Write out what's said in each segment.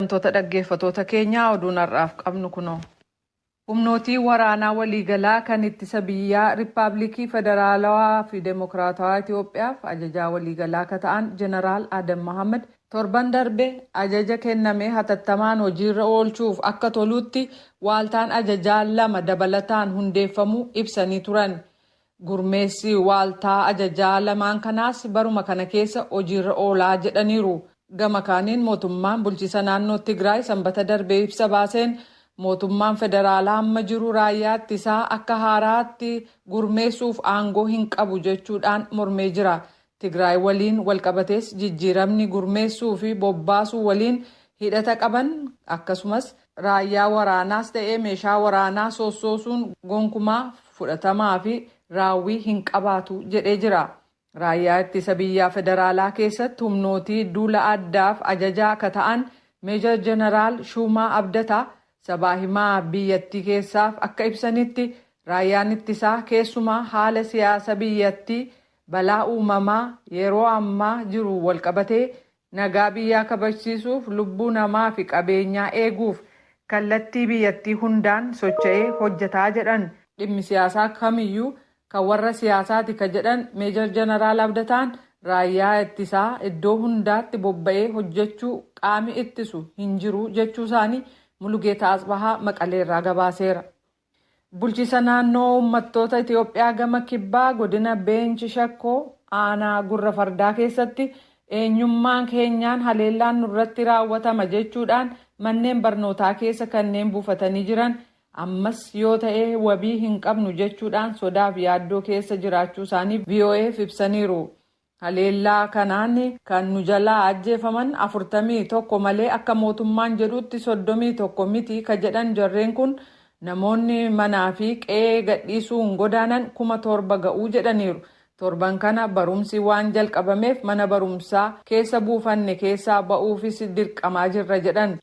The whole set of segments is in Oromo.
Wantoota dhaggeeffatoota keenyaa oduun har'aaf qabnu kunoo. Humnootii waraanaa waliigalaa kan ittisa biyyaa Riippaabilikii Federaalawaa fi Demookiraatawaa Itoophiyaaf ajajaa waliigalaa akka ta'an Jeneraal Adam Mohaammed torban darbe ajaja kenname hatattamaan hojiirra oolchuuf akka tolutti waaltaan ajajaa lama dabalataan hundeeffamuu ibsanii turan. Gurmeessi waaltaa ajajaa lamaan kanaas baruma kana keessa hojiirra oolaa jedhaniiru. Gama kaaniin mootummaan bulchiisa naannoo Tigraay sanbata darbee ibsa baaseen mootummaan federaalaa amma jiru raayyaa ittisaa akka haaraatti gurmeessuuf aangoo hin qabu jechuudhaan mormee jira. Tigraay waliin walqabatees jijjiiramni gurmeessuu fi bobbaasuu waliin hidhata qaban akkasumas raayyaa waraanaas ta'ee meeshaa waraanaa sossoosuun gonkumaa fudhatamaa fi raawwii hin qabaatu jedhee jira. Raayyaa ittisa biyyaa federaalaa keessatti humnootii duula addaaf ajajaa akka ta'an Meejor Jeneraal Shuumaa Abdataa sabaa himaa biyyattii keessaaf akka ibsanitti raayyaan ittisaa keessumaa haala siyaasa biyyattii balaa uumamaa yeroo ammaa jiru walqabatee nagaa biyyaa kabachiisuuf lubbuu namaa fi qabeenyaa eeguuf kallattii biyyattii hundaan socho'ee hojjetaa jedhan. Dhimmi siyaasaa kamiyyuu kan warra siyaasaati ka jedhan Meejor Jeneraal Abdataan raayyaa ittisaa iddoo hundaatti bobba'ee hojjechuu qaami ittisu hin jiru jechuu isaanii Mulugeetaa Asbahaa Maqaleerraa gabaaseera. Bulchiisa naannoo uummattoota Itoophiyaa gama kibbaa godina Beenchi Shakkoo aanaa Gurra Fardaa keessatti eenyummaan keenyaan haleellaan nurratti raawwatama jechuudhaan manneen barnootaa keessa kanneen buufatanii jiran ammas yoo ta'e wabii hin qabnu jechuudhaan sodaaf yaaddoo keessa jiraachuu isaanii VOAf ibsaniiru. Haleellaa kanaan kan nu jalaa ajjeefaman 41 malee akka mootummaan jedhutti 31 miti ka jedhan jarreen kun namoonni manaa fi qe'ee gadhiisuun godaanan 7,000 ga'uu jedhaniiru. Torban kana barumsi waan jalqabameef mana barumsaa keessa buufanne keessaa ba'uufis dirqamaa jirra jedhan.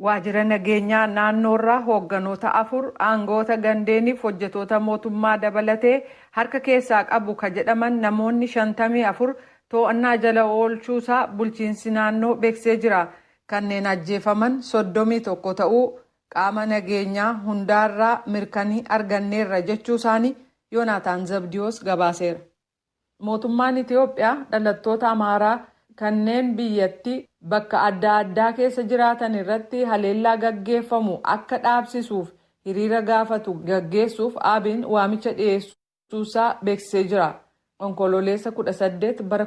Waajjira nageenyaa naannoorraa hoogganoota afur aangoota gandeeniif hojjetoota mootummaa dabalatee harka keessaa qabu ka jedhaman namoonni 54 to'annaa jala oolchuusaa bulchiinsi naannoo beeksisee jira. Kanneen ajjeefaman 31 ta'uu qaama nageenyaa hundaarraa mirkanii arganneerra jechuu isaanii Yoonaataan Zabdiyoos gabaaseera. Mootummaan Itoophiyaa dhalattoota Amaaraa kanneen biyyattii bakka adda addaa keessa jiraatan irratti haleellaa gaggeeffamu akka dhaabsisuuf hiriira gaafatu gaggeessuuf Abiin waamicha dhiyeessuusaa beeksisee jira. Onkololeessa 18 bara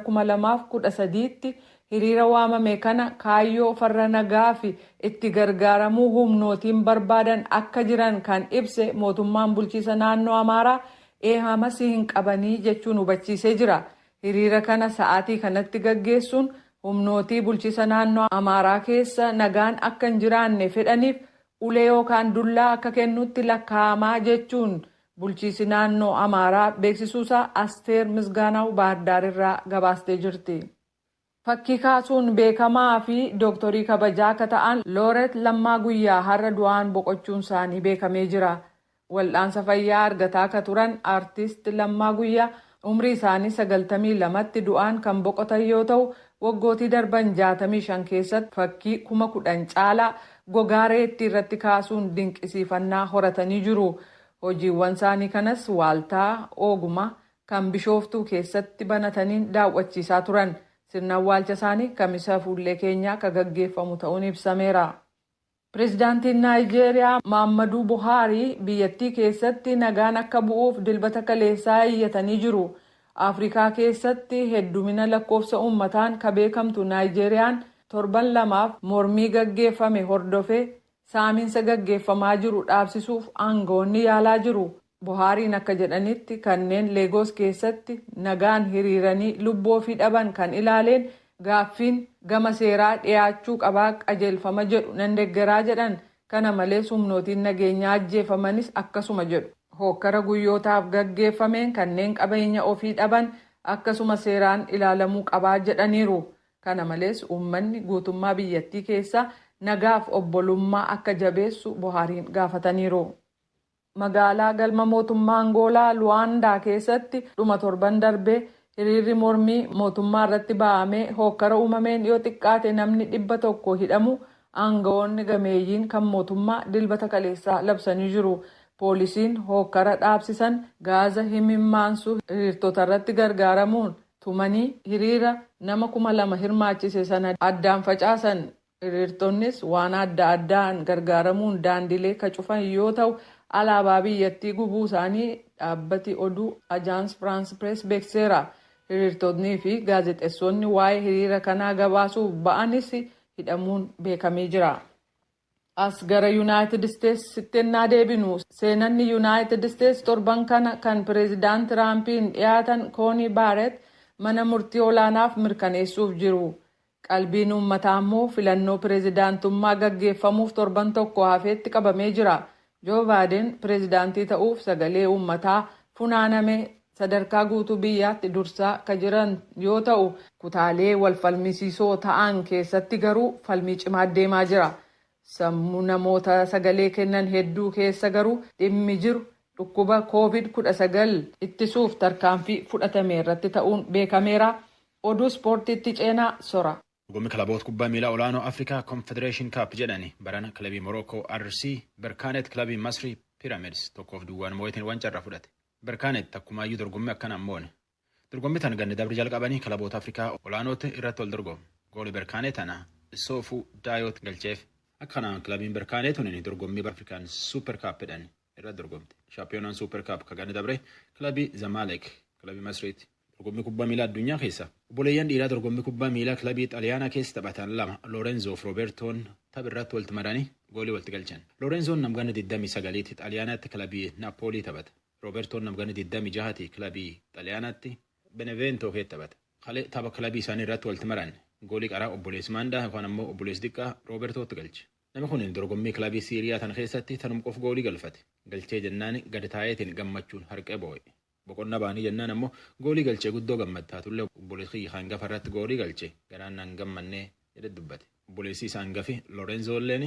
2013tti hiriira waamame kana kaayyoo farra nagaa fi itti gargaaramuu humnootiin barbaadan akka jiran kan ibse mootummaan bulchiisa naannoo Amaaraa eehamas hin qabanii jechuun hubachiisee jira. Hiriira kana sa'aatii kanatti gaggeessuun humnootii bulchiisa naannoo Amaaraa keessa nagaan akka hin jiraanne fedhaniif ulee yookaan dullaa akka kennutti lakkaa'amaa jechuun bulchiisi naannoo Amaaraa beeksisuusaa Asteer Misgaanaw Baahirdaar irraa gabaastee jirti. Fakkii kaasuun beekamaa fi dooktorii kabajaa akka ta'an Looret Lammaa Guyyaa har'a du'aan boqochuun isaanii beekamee jira. Wal'aansa fayyaa argataa akka turan aartist Lammaa Guyyaa umrii isaanii 92tti du'aan kan boqotan yoo ta'u waggootii darban 65 keessatti fakkii 10,000 caalaa gogaa reettii irratti kaasuun dinqisiifannaa horatanii jiru. Hojiiwwan isaanii kanas waaltaa ogumaa kan Bishooftuu keessatti banataniin daawwachiisaa turan. Sirna awwaalcha isaanii kamisa fuullee keenyaa akka gaggeeffamu ta'uun ibsameera. Pireezidaantiin Naayijeeriyaa Maammaduu Buhaarii biyyattii keessatti nagaan akka bu'uuf dilbata kaleessaa iyyatanii jiru. Afrikaa keessatti heddumina lakkoofsa uummataan ka beekamtu Naayijeeriyaan torban lamaaf mormii gaggeeffame hordofee saamiinsa gaggeeffamaa jiru dhaabsisuuf aangawoonni yaalaa jiru. Buhaariin akka jedhanitti kanneen Leegoos keessatti nagaan hiriiranii lubbuu ofii dhaban kan ilaaleen gaaffiin gama seeraa dhiyaachuu qabaa qajeelfama jedhu nan deeggaraa jedhan. Kana malees humnootiin nageenyaa ajjeefamanis akkasuma jedhu. Hookkara guyyootaaf gaggeeffameen kanneen qabeenya ofii dhaban akkasuma seeraan ilaalamuu qabaa jedhaniiru. Kana malees uummanni guutummaa biyyattii keessaa nagaaf obbolummaa akka jabeessu Buhaariin gaafataniiru. Magaalaa galma mootummaa Angoolaa Luwaandaa keessatti dhuma torban darbee hiriirri mormii mootummaa irratti ba'amee hookkara uumameen yoo xiqqaate namni 100 hidhamu Aangawoonni gameeyyiin kan mootummaa Dilbata kaleessaa labsanii jiru. Poolisiin hookkara dhaabsisan gaaza himimmaansu hiriirtota irratti gargaaramuun tumanii hiriira nama 2,000 hirmaachise sana addaan facaasan. Hiriirtonnis waan adda addaan gargaaramuun daandilee ka cufan yoo ta'u, alaabaa biyyattii gubuu isaanii dhaabbati oduu Ajaans Firaans Pirees beeksiseera. Hiriirtonnii fi gaazexeessonni waa'ee hiriira kanaa gabaasuuf ba'anis hidhamuun beekamee jira. As gara Yuunaayitid Isteetsitti ennaa deebinu, Seenanni Yuunaayitid Isteets torban kana kan Pireezidaant Tiraampiin dhiyaatan Koonii Baaret mana murtii olaanaaf mirkaneessuuf jiru. Qalbiin uummataa immoo filannoo pireezidaantummaa gaggeeffamuuf torban tokko hafeetti qabamee jira. Joo Baayiden pireezidaantii ta'uuf sagalee uummataa funaaname sadarkaa guutuu biyyaatti dursaa ka jiran yoo ta'u, kutaalee wal falmisiisoo ta'an keessatti garuu falmii cimaa deemaa jira. Sammuu namoota sagalee kennan hedduu keessa garuu dhimmi jiru dhukkuba COVID-19 ittisuuf tarkaanfii fudhatame irratti ta'uun beekameera. Oduu ispoortiitti ceenaa, sora. Dorgommii kilaboota kubbaa miilaa olaanoo Afrikaa Confederation Cup jedhani barana kilabii Morookoo RC Berkaanet kilabii Masrii Pyramids 1-0 mo'ateen wancarra fudhate. Berkaanet takkumaayyuu dorgommii akkanaan mo'ane. Dorgommii tan ganni dabri jalqabanii kilaboota Afrikaa olaanootti irratti wal dorgomu. Goolii Berkaanee tana Soofuu Daayoot galcheef. Akkanaan kilabiin Berkaanee tunin dorgommii Afrikaan Super Cup jedhan irratti dorgomte. Shaampiyoonaan Super Cup ka ganni dabre kilabii Zamalek kilabii Masriiti. Dorgommii kubbaa miilaa addunyaa keessa obboleeyyan dhiiraa dorgommii kubbaa miilaa kilabii Xaaliyaanaa keessa taphatan lama, Loorenzoo fi Roobertoon, tapha irratti walitti maranii goolii walitti galchan. Loorenzoon namganna 29 Xaaliyaanaatti kilabii Naapoolii taphata. Roobertoon namganna 26 kilabii Xaaliyaanaatti Benevento keessa taphata. Kalee tapha kilabii isaanii irratti walitti maran goolii qaraa obboleessi Maandaa yookaan ammoo obboleessi xiqqaa Roobertootti galche. Namni kun dorgommii kilabii Siiriyaa tan keessatti tanuma qof goolii galfate. Galchee jennaan gadi taa'eetiin gammachuun harqee boo'e. Boqonnaa ba'anii jennaan ammoo goolii galchee guddoo gammadtaatullee, obboleessi kiyya hangafa irratti goolii galche garaan naan gammannee jedhe dubbate. Obboleessi isaa hangafi Lorenzo illeen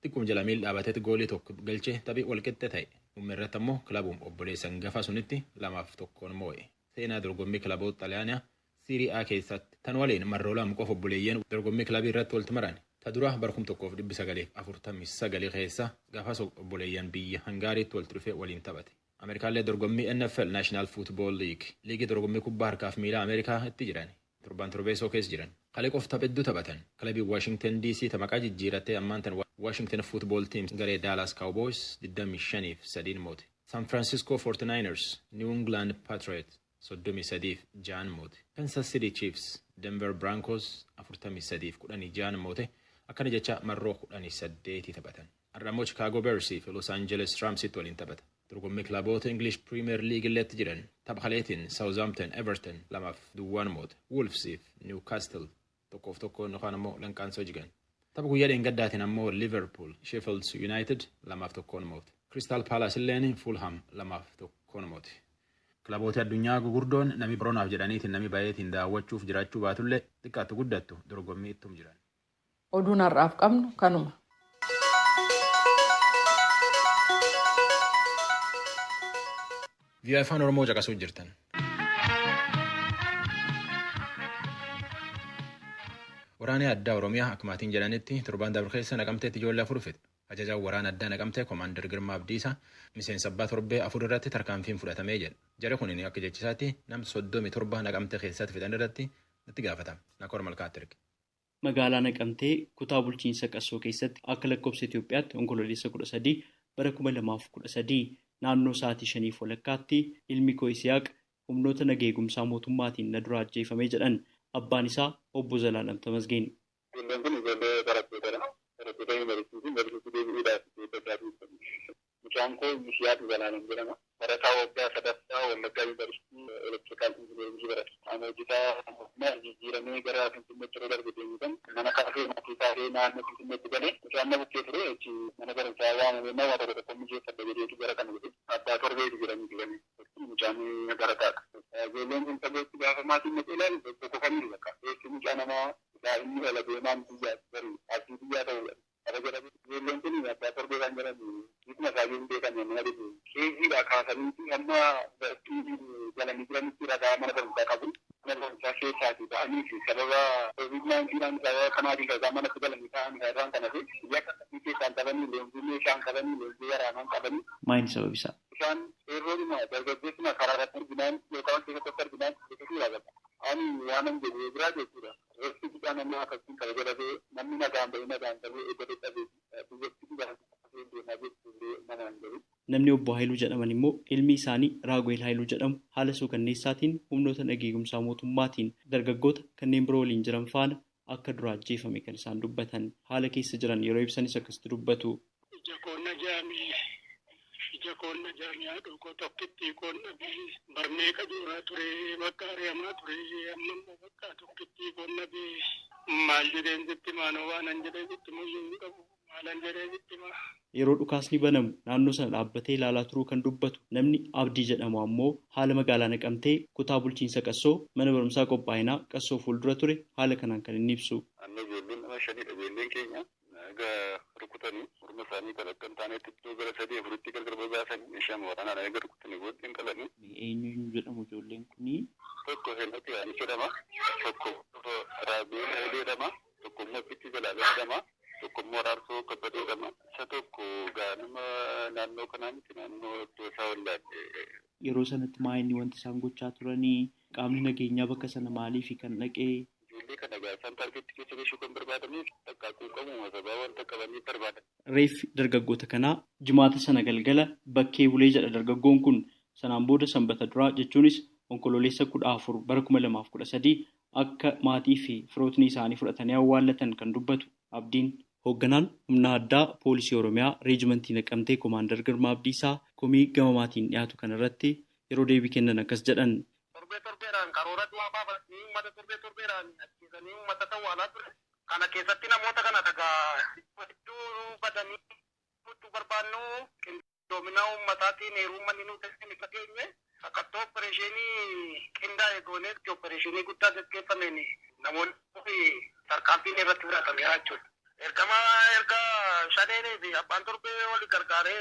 xiqquma jala miil dhaabateeti goolii tokko galchee taphii walqixxe ta'e. Dhuma irratti ammoo kilabuun obboleessa hangafa sunitti 2-1 moo'e. Seenaa dorgommii kilaboota Xaaliyaanaa Siirii A keessatti tan waliin marroo lama qofa obboleeyyan dorgommii kilabii irratti walitti maran. Ta dura bara 1949 keessa gaafas obboleeyyan biyya Hangaariitti walitti dhufee waliin taphate. Ameerikaallee dorgommii NFL, National Football League, liigii dorgommii kubbaa harkaaf miilaa Ameerikaa itti jiran. Torban torbeessoo keessa jiran. Kalee qof tapha hedduu taphatan. Kilabii Washington DC ta maqaa jijjiirattee ammaan tan Washington Football Team garee Dallas Cowboys 25-3 moote. San Francisco 49ers New England Patriots 33-6 moote. Kansas City Chiefs Denver Broncos 43-16 moote. Akkana jecha marroo 18 taphatan. Har'a immoo Chicago Bears fi Los Angeles Ramsitti waliin taphata. Dorgommii kilaboota English Premier League illeetti jiran tapha kaleetiin Southampton Everton 2-0 moote. Wolves fi Newcastle 1-1 yookaan ammoo lanqaansoo jigan. Tapha guyyaa dheengaddaatiin ammoo Liverpool Sheffield United 2-1 moote. Crystal Palace illeen Fulham 2-1 moote. Kilaboota addunyaa gugurdoon nami koronaaf jedhaniitiin nami baay'eetiin daawwachuuf jiraachuu baatullee, xiqqaattu guddattu dorgommii ittum jiran. Oduun har'aaf qabnu kanuma. VOA Afaan Oromoo caqasuu jirtan. Waraanni addaa Oromiyaa akka maatiin jedhanitti torban dabre keessa Naqamteetti ijoollee afur fixe. Ajajaan waraana addaa Naqamtee Komaander Girmaa Abdiisaa miseensa abbaa torbee afur irratti tarkaanfiin fudhatamee jedha. Jara kun akka jechisaatti nam 37 Naqamtee keessatti fixan irratti itti gaafatama. Nakoor Malkaatti erge. Magaalaa Naqamtee kutaa bulchiinsa Qassoo keessatti akka lakkoofsa Itoophiyaatti Onkololeessa 13 bara 2013 naannoo sa'aatii 5:30tti ilmi koo Isiyaaq humnoota nageegumsaa mootummaatiin na dura ajjeefame jedhan abbaan isaa obbo Zalaalam Tamasgeen. Ijoolleen kun ijoollee barattootadha. Barattoota yuunivarsiitii yuunivarsiitii deebi'uudhaaf eebbachaa turtan. Mucaan koo Yisihaaq Zalaalam jedhama. Barataa waggaa sadaffaa Wallaggaa Yuunivarsiitii Electrical Engineering barata. Ani hojjetaa mootummaa jijjiiramee gara Finfinneetti yeroo darbe deebitan mana kaafee maatii kaafee naannoo Finfinneetti galee mucaan na bukkee ture achi mana barumsaa waamamee nama tokko tokko mijeeffadha jedheetu gara kana dhufe. Abbaa torbeeti jedhanii dhufanii. Mucaan barataadha. Ijoolleen kun fagootti gaafa maatiin naqee ilaalu tokko kamiiru bakka. Eessi mucaa namaa daa'imni ola deemaan biyyaa baru abdii biyyaa ta'udha. Qaba jedhamu. Ijoolleen kun abbaa torbee kan jedhamu hiikuma isaa hin beekan nama dhibu. Keeziidha kaasaniiti hamma barattii galanii jiranitti ragaa mana barumsaa qabu. Mana barumsaa keessaatii ba'anii fi sababa COVID-19 sababa kanaatiin ragaa manatti galanii ta'an irraan kan hafe Leenjii meeshaan qabanii, leenjii waraanaan qabanii. Maayini sababi isaa? Isaan qeerroodhuma dargaggeessuma karaa irratti arginaan yookaan keessatti arginaan biqiltuu yaabata. Ani waanan jedhu biraa jechuudha. Reeffi guddaa namni akkasiin qaba godhatee namni nagaan bahee nagaan bahee eegalee qabee biyyattii gara deemaa jechuullee nama hin jedhu. Namni obbo Haayiluu jedhaman immoo ilmi isaanii Raagu'eel Haayiluu jedhamu haala suukanneessaatiin humnoota nageegumsaa mootummaatiin dargaggoota kanneen biroo waliin jiran faana akka dura ajjeefame kan isaan dubbatan haala keessa jiran yeroo ibsanis akkasitti dubbatu. Ija koonna jaamii ija koonna jaamii haadha koo tokkittii koonna bee barmee qajuuraa ture bakka ari'amaa ture amma immoo bakka tokkittii koonna bee maal jedheen sitti maanoo waanan jedhee sitti muyyuu hin qabu maalan jedhee sitti maa. Yeroo dhukaasni banamu naannoo sana dhaabbatee ilaalaa turuu kan dubbatu namni Abdii jedhamu ammoo haala magaalaa Naqamtee kutaa bulchiinsa Qassoo mana barumsaa qophaa'inaa Qassoo fuuldura ture haala kanaan kan inni ibsu. Anni ijoolleen nama shanidha. Ijoolleen keenya egaa rukutanii morma isaanii kan akka hin taanetti iddoo gara sadii afuritti gargar babaasanii meeshaa waraanaan egaa rukutanii booddee hin qalanii. Eenyu jedhamu ijoolleen kunii? Tokko Heenok Yohaannis jedhama. Tokko Raabee Hayilee jedhama. Tokko immoo Fitti Zalaalee jedhama. Tokko immoo Araarsoo Kabbadee jedhama. Isa tokko gaanuma naannoo kanaa miti naannoo iddoo isaa wallaalle. Yeroo sanatti maa inni wanti isaan gochaa turanii qaamni nageenyaa bakka sana maaliif kan dhaqee? Ijoollee kana gaasaan taargeetti keessa gashuu kan barbaadaniif bakka quuqamuma sabaa wanta qabanii barbaadan. Reeffi dargaggoota kanaa jimaata sana galgala bakkee bulee jedha dargaggoon kun sanaan booda sanbata duraa jechuunis onkololeessa 14 bara 2013 akka maatii fi firootni isaanii fudhatanii awwaallatan kan dubbatu Abdiin. Hoogganaan humna addaa poolisii Oromiyaa reejimantii Naqamtee Koomaandar Girmaa Abdiisaa komii gama maatiin dhiyaatu kanarratti yeroo deebii kennan akkas jedhan. Torbee torbeedhaan karoora du'aa baafatanii uummata torbee torbeedhaan ajjeesanii uummata tawwaalaa ture. Kana keessatti namoota kana dhagaa hedduu badanii huccuu barbaannu qindoomina uummataatiin heeruu uummanni nuti hin fageenye sakattoo opereeshinii qindaa'e goonee opereeshinii guddaa gaggeeffameen namoonni tarkaanfiin irratti fudhatameera jechuudha. Ergama erga shaneenii fi abbaan torbee wal gargaaree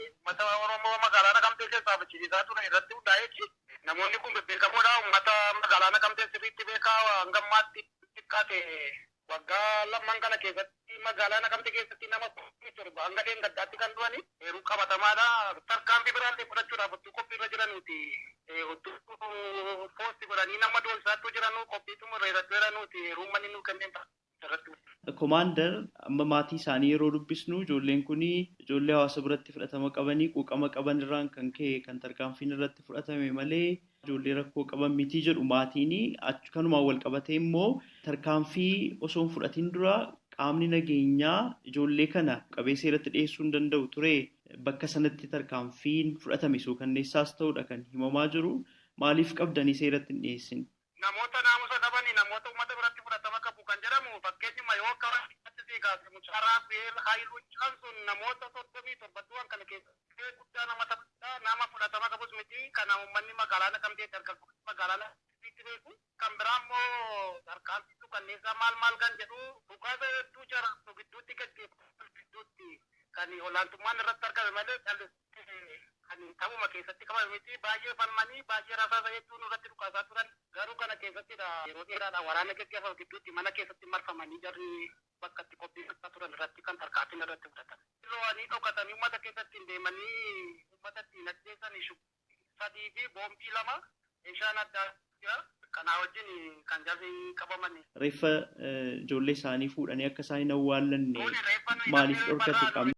uummata Oromoo magaalaa Naqamtee keessaa fichisiisaa ture irratti hundaa'eeti. Namoonni kun bebbeekamoodha. Uummata magaalaa Naqamtee sirriitti beekaa hanga ammaatti xiqqaate waggaa lamman kana keessatti magaalaa Naqamtee keessatti nama 17 hanga dheengaddaatti kan du'ani heeruu qabatamaadha. Tarkaanfii biraallee fudhachuudhaaf otoo qophiirra jiranuuti. Otoo poosti godhanii nama doonsaattuu jiranu qophii xumurreerratti jiranuuti heeruu manni nuu kenneen irratti. Koomaandar amma maatii isaanii yeroo dubbisnu ijoolleen kun ijoollee hawaasa biratti fudhatama qabanii quuqama qaban irraan kan ka'e kan tarkaanfiin irratti fudhatame malee ijoollee rakkoo qaban mitii jedhu maatiin kanumaan wal qabatee immoo tarkaanfii osoo hin fudhatin dura qaamni nageenyaa ijoollee kana qabee seeratti dhiyeessuu hin danda'u ture bakka sanatti tarkaanfiin fudhatame suukanneessaas ta'uudha kan himamaa jiru maaliif qabdanii seeratti hin dhiyeessin? Namoota naamusa qabanii namoota uummata biratti fudhatama qabu kan jedhamu fakkeenyuma yoo akka mucaa Raafeel Haayiluu sun namoota 37 du'an kana keessatti guddaa nama taphataa nama fudhatama qabus miti kana uummanni magaalaa Naqamtee dargaggoonni magaalaa Naqamteetti beeku. Kan biraa immoo tarkaanfii suukanneessaa maal maal kan jedhu dhukaasa hedduu jara gidduutti gaggeeffamu gidduutti kan olaantummaan irratti argame malee callisee kan taphuma keessatti qabame miti baay'ee falmanii baay'ee rasaasa hedduun irratti dhukaasaa turan garuu kana keessattidha yeroo dheeraadha waraana gaggeeffamu gidduutti mana keessatti marfamanii jarri bakka itti qophiifachaa turan irratti kan tarkaanfiin irratti fudhatan. Lo'anii dhokatanii uummata keessatti hin deemanii uummata ittiin ajjeesan 3 fi boombii 2 meeshaan adda jira. Kanaa wajjin kan jarri qabaman. Reeffa ijoollee isaanii fuudhanii akka isaan hin awwaallanne maaliif dhorkate qaamni?